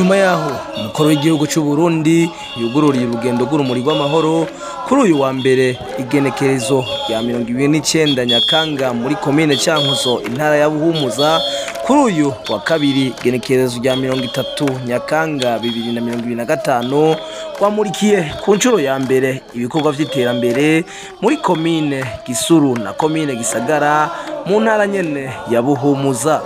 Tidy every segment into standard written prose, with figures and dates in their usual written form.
Inyuma yaho umukuru w'igihugu cy'u Burundi yugururiye urugendo rw'urumuri rw'amahoro kuri uyu wa mbere igenekerezo rya 29 Nyakanga muri komine Cankuzo intara ya Buhumuza. Kuri uyu wa kabiri igenekerezo rya 30 Nyakanga 2025 rwamurikiye ku nshuro ya mbere ibikorwa vy'iterambere muri komine Gisuru na komine Gisagara mu ntara nyene ya Buhumuza.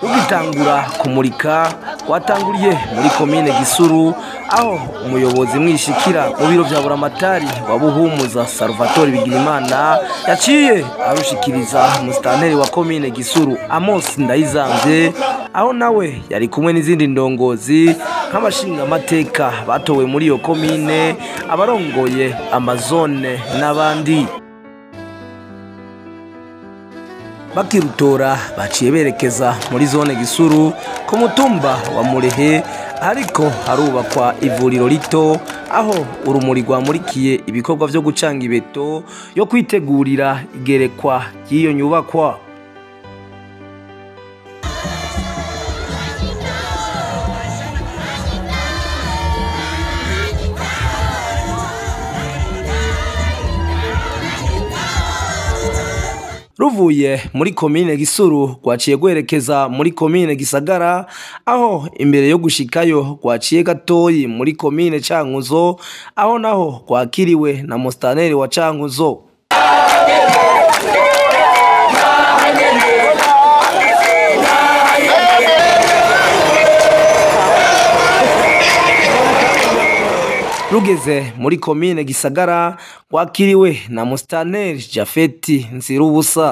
Rugitangura kumurika watanguriye muri komine Gisuru aho umuyobozi mwishikira mu biro vya Buramatari wa Buhumuza Salvatore Bigirimana yaciye arushikiriza musitanteri wa komine Gisuru Amos Ndayizamvye, aho nawe yari kumwe n'izindi ndongozi nk'abashinga amateka batowe muri iyo komine, abarongoye amazone n'abandi. Bakirutora baciye berekeza muri zone Gisuru ku mutumba wa Murehe, ariko harubakwa ivuriro rito aho urumuri rwamurikiye ibikorwa vyo gucanga ibeto yo kwitegurira igerekwa ry'iyo nyubakwa. Ruvuye muri komine Gisuru rwaciye gwerekeza muri komine Gisagara, aho imbere yo gushikayo rwaciye gatoyi muri komine Cankuzo, aho naho rwakiriwe na mustaneri wa Cankuzo. Rugeze muri komine Gisagara rwakiriwe na mustaneri Jafeti Nzirubusa.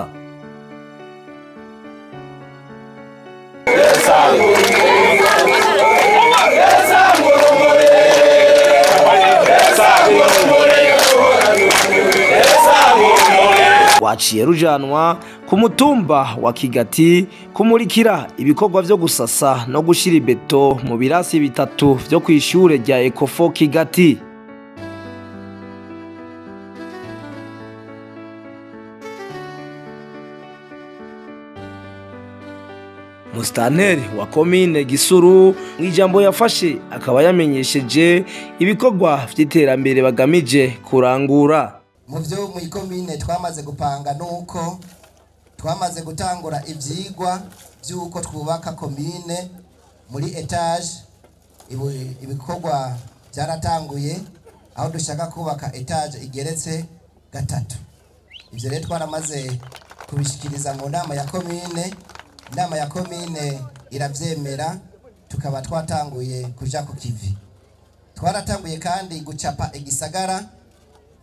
Waciye rujanwa ku mutumba wa Kigati kumurikira ibikorwa vyo gusasa no gushira ibeto mu birasi bitatu vyo kwishure rya Ecofo Kigati. Mustaneri wa komine Gisuru mw'ijambo yafashe akaba yamenyesheje ibikorwa vy'iterambere bagamije kurangura. Mu byo mu ikomine twamaze gupanga nuko twamaze gutangura ivyigwa by'uko twubaka komine muri etage. Ibikorwa byaratanguye aho dushaka kubaka etage igeretse gatatu. Ivyo rero twaramaze kubishikiriza mu nama ya komine, inama ya komine iravyemera, tukaba twatanguye kuja ku kivi. Twaratanguye kandi gucapa igisagara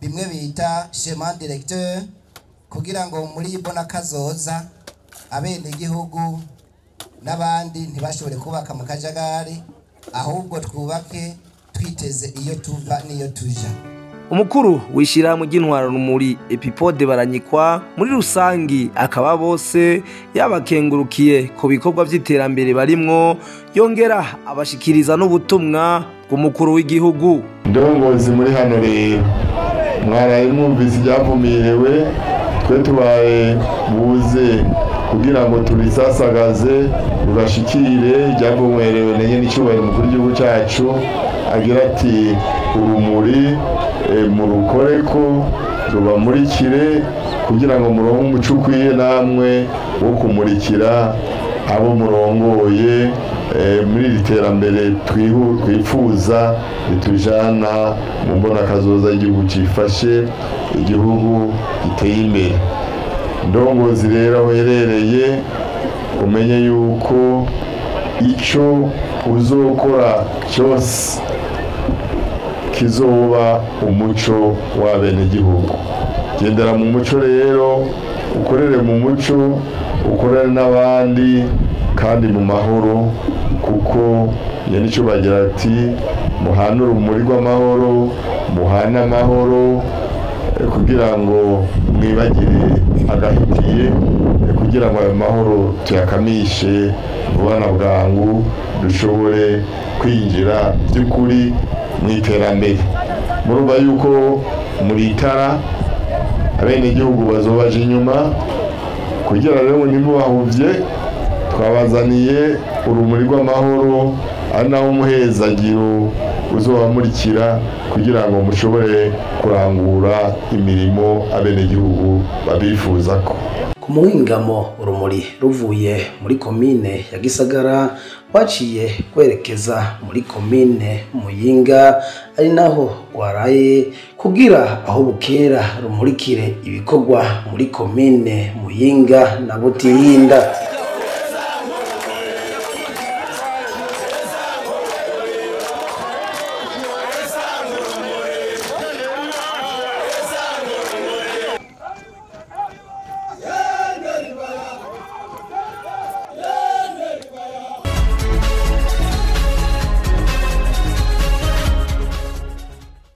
bimwe bita schéma directeur kugira ngo muri bona kazoza abene igihugu n'abandi ntibashobore kubaka mu kajagari, ahubwo twubake twiteze iyo tuva niyo tuja. Umukuru wishira mu gintwaro rumuri Epipode Baranyikwa muri rusangi akaba bose yabakengurukiye ku bikorwa vy'iterambere barimwo, yongera abashikiriza n'ubutumwa bw'umukuru w'igihugu. Ndongozi muri hano rero mwaraye mwumvise ibyavumirewe, twe tubaye buze kugira ngo tubisasagaze rubashikire ibyavumwerewe nenye n'icyubahiro umukuru w'igihugu cyacu agira ati urumuri murukoreko rubamurikire kugira ngo muronke umuco ukwiye namwe wo kumurikira abo murongoye muri iri terambere twifuza ritujana mu mbonakazoza y'igihugu cifashe, igihugu giteye imbere. Ndongozi rero aho uherereye umenye yuko ico uzokora cyose kizoba umuco w'abenegihugu. Gendera mu muco rero, ukorere mu muco, ukorere n'abandi kandi mu mahoro, kuko nico bagira ati muhane urumuri rw'amahoro, muhane amahoro. Kugira ngo mwibagire agahitiye, kugira ngo ayo mahoro tuyakamishe vuba na bwangu, dushobore kwinjira by'ukuri mu iterambere. Murumva yuko muritara abenegihugu bazobaje inyuma, kugira rero ntimubahuvye, twabazaniye urumuri rw'amahoro, ari nawo umuhezagiro uzobamurikira kugira ngo mushobore kurangura imirimo abenegihugu babifuzako. Ku muhingamo urumuri ruvuye muri komine ya Gisagara waciye kwerekeza muri komine Muyinga, ari naho rwaraye kugira aho bukera rumurikire ibikorwa muri komine Muyinga na Butihinda.